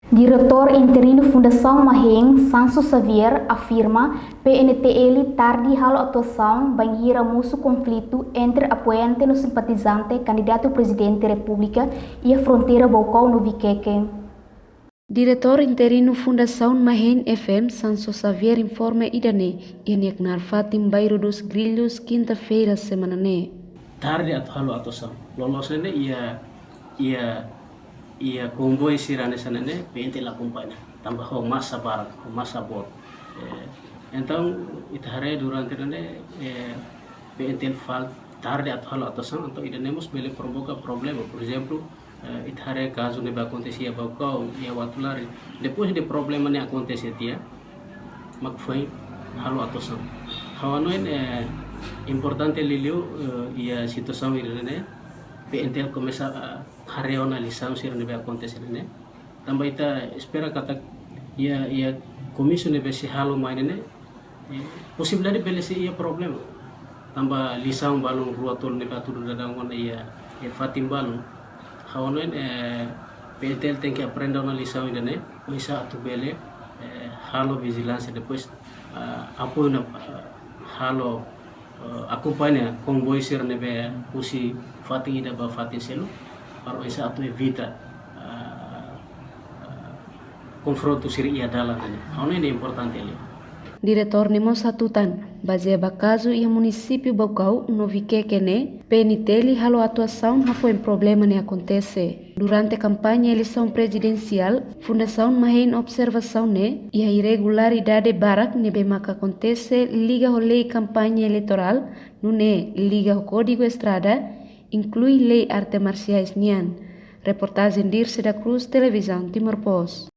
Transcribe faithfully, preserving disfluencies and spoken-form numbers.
Diretór interinu Fundasaun Mahen, Sanso Xavier, afirma P N T L tarde halo atuasaun bainhira mosu konflitu entre apoiante no simpatizante kandidatu Prezidente Repúblika iha fronteira Baucau no Viqueque. Diretór interinu Fundasaun Mahen F M, Sanso Xavier, informa ida-ne'e iha nia knaar fatin Bairro dos Grillos, kinta-feira semana ne'e. Tarde atu halo atuasaun. Loloos ne'e iha, iha, iha konvoi sira hanesan ne'e, P N T L akompaña. Tanba ho masa barak, ho masa boot. Eh, entaun, ita haree durante ne'e, eh, P N T L fal tarde atu halo atuasaun, entaun ida-ne'e mós bele provoka problema. Por ezemplu, eh, ita haree kazu ne'ebé akontese iha Baucau, iha Uatulari. Depois de problema ne'e akontese tiha, mak foin halo atuasaun. Ha'u hanoin, eh, importante liuliu, eh, iha situasaun ida-ne'e, P N T L komesa, eh, haree ona lisaun sira ne'ebé akontese ne'e. Tanba ita espera katak iha, iha komisaun ne'ebé sei halo mai ne'e, eh, posibilidade bele sei iha problema. Tanba lisaun balun rua tolu ne'ebé atu daudaun ona iha, iha fatin balun. Ha'u hanoin, eh, P N T L tenke aprende ona lisaun ida-ne'e, oinsá atu bele, eh, halo vijilánsia depois, ah, apoiu ona, ah, halo, eh, akompaña konvoi sira ne'ebé husi fatin ida ba fatin seluk, para oinsá atu evita, ah, ah, konfrontu sira iha dalan ne'e. Ha'u hanoin ne'e importante liu. Diretór ne'e mós hatutan, bazeia ba kazu iha munisípiu Baucau no Viqueque ne'e, P N T L halo atuasaun hafoin problema ne'e akontese. Durante kampaña eleisaun prezidensiál, Fundasaun Mahen observasaun ne'e iha irregularidade barak ne'ebé maka akontese liga ho lei kampaña eleitorál, nune'e liga ho Kódigu Estrada, inklui lei arte marsiais nian. Reportajen Dirce da Cruz, Televizaun Timor Post.